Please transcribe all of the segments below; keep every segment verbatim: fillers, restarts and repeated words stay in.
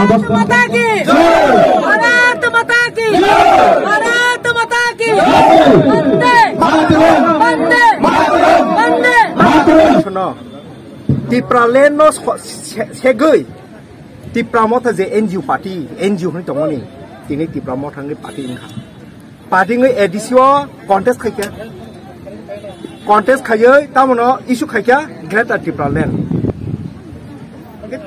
माता की, भारत माता की, भारत माता की, वंदे, वंदे, वंदे Mataram. Tipra land no so-, se-, segwi Tipra Motha je N G O party, N G O hwnwi tongmani, tini Tipra Motha hwnwi party wngkha. Party wngwi A D C o contest khaikha. Contest khaiwi tamono issue khaikha Greater Tipra Land.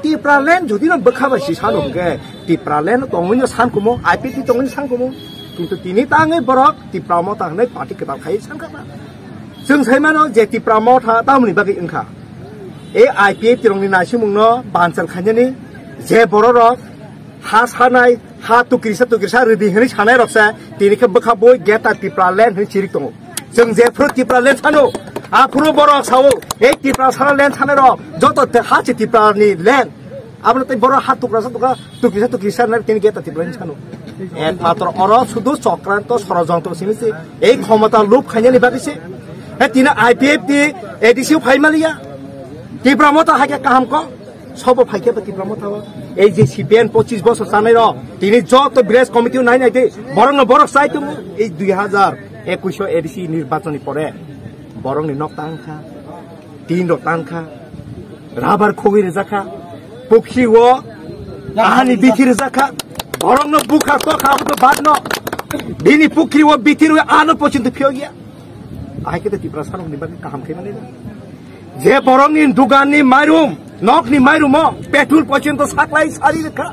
Tipra Land jodi no bwkha bai si sano hwnkhe Tipra Land tongwi no sankumo, I P F T tongwi no sankumo. Kintu tini tangwi borok Tipra Motha hwnwi party kwtal khai sankha. Chwng sai mano je Tipra Motha tamoni bagwi wngkha. E I P F T rokni naisimungno banchal khainani je bororok ha sanai, ha tukrisa tukrisa rwdi hwnwi sanai rok se tini khe bwkha bui Greater Tipra Land hwnwi chirik tongo. Chwng je phuru Tipra Land sano, aphuru borok sao, ei Tipra sara land sanai rok, joto te ha se Tipra ni land. Abono tei borok ha tukra sa tukra, tukrisa tukrisa nai tini Greater Tipra Land sano. Ekmatro oro sudu chokranto sorojontro sini se, ei khomota lub khainani bagwi se. He tini I P F T A D C o phai maliya. Tipra Motha hakhe kaham ko. Sobo phaikhe bo Tipra Motha o. Ei je C P M pochis bosor chanai rok, tini joto village committee o nai nai de, borok no borok chai tongo. Ei dui hazar ekush o A D C nirbachon ni pore borok ni nok tang kha, tin rok tang kha, rabar khogwi rijak kha, pukri o ani bithi rijak kha, borok no bukha to kha, abo to bad no, bini pukri o bithi rwi ano pochonto phiyok ya. Ahai khe Tipra sarok ni bagwi kaham khe mani. Je borokni duganni mairum, nokni mairumo petrol pochonto saklai sari rwkha.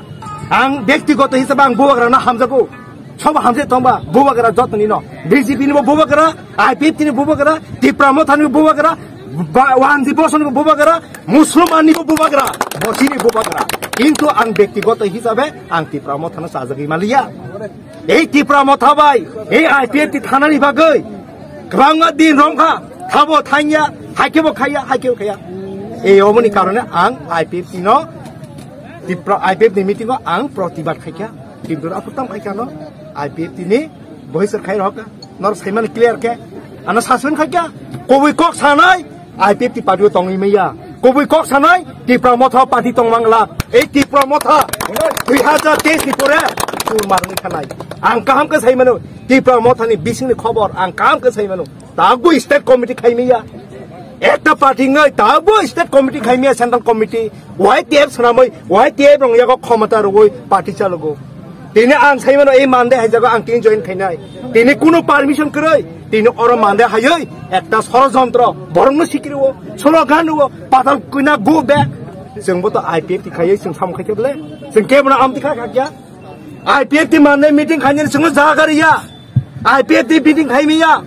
Ang byaktigoto hisabe ang bubagrano hamjago. Sobo hamjak tongba bubagra jotoni no. B J P ni bo bubagra, I P F T ni bubagra, Tipra Motha ni bubagra, ba-, Wanji Bosoni bo bubagra, Musulman ni bo bubagra, Bosi ni bubagra. Kintu ang byaktigoto hisabe ang Tipra Motha no chajagwi maliya. Ei Tipra Motha bai, ei I P F T thanani bagwi kwbangma din romkha, thabo thangya, haikhe bo khaiya, haikhe bo khaiya. Ei oboni karone ang I P F T no, Tipra I P F T ni meeting o ang protibad khaikha. Kintu aphuru tam khaikha no, I P F T ni bohisar khai rohorkha. Nor saimani clear khe, ano saswen khaikha. Kubui kok sanai, I P F T party o tongwi maya. Kubui kok sanai, Tipra Motha party tongmangla. Ei Tipra Motha, dui hazar teis ni pore, sur marwngwi thanai. Ang kaham khe sai mano, Tipra Motha ni bisingni khobor, ang kaham khe sai mano. Tabuk state committee khai maya. Ekta party ngai, tabuk state committee khai maya, central committee. Y T F swnamwi, Y T F rong yago khomota rwgwi party chalogo. Tini ang sai mano ei Monday hai jago ang tini join khainai. Tini kuno permission kwrwi, tini oro Monday haiwi ekta sorojontro, borokno sikrio, slogan rwo, patal kuina go back. Chwng bo to I P F T khaiwi chwng samung khaikhe bole. Chwng kebono amtwi kha khakya. I P F T Monday meeting khainani chwngno jaga riya. I P F T meeting khaimiya.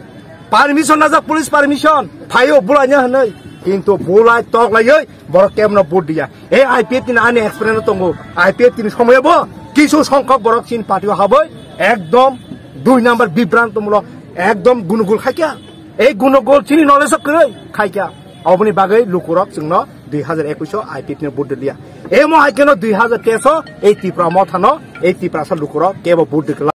Permission najak, police permission. Phaio bulaina hwnwi. Kintu bulai toklaiwi borok kebono vote diya. Ei I P F T ni ani experience tongo. I P F T ni somoyo bo kisu songkhok borok chin party o haboi ekdom dui number bibrant tongmolo ekdom gunugul khaikya. Ei gunugul chini knowledge o kwrwi khaikya. Oboni bagwi lukurok chwngno dui hazar ekush o I P F T ni vote diya. Emo hai kheno dui hazar teis o ei Tipra Motha no ei Tiprasa lukurok kebo vote dikla.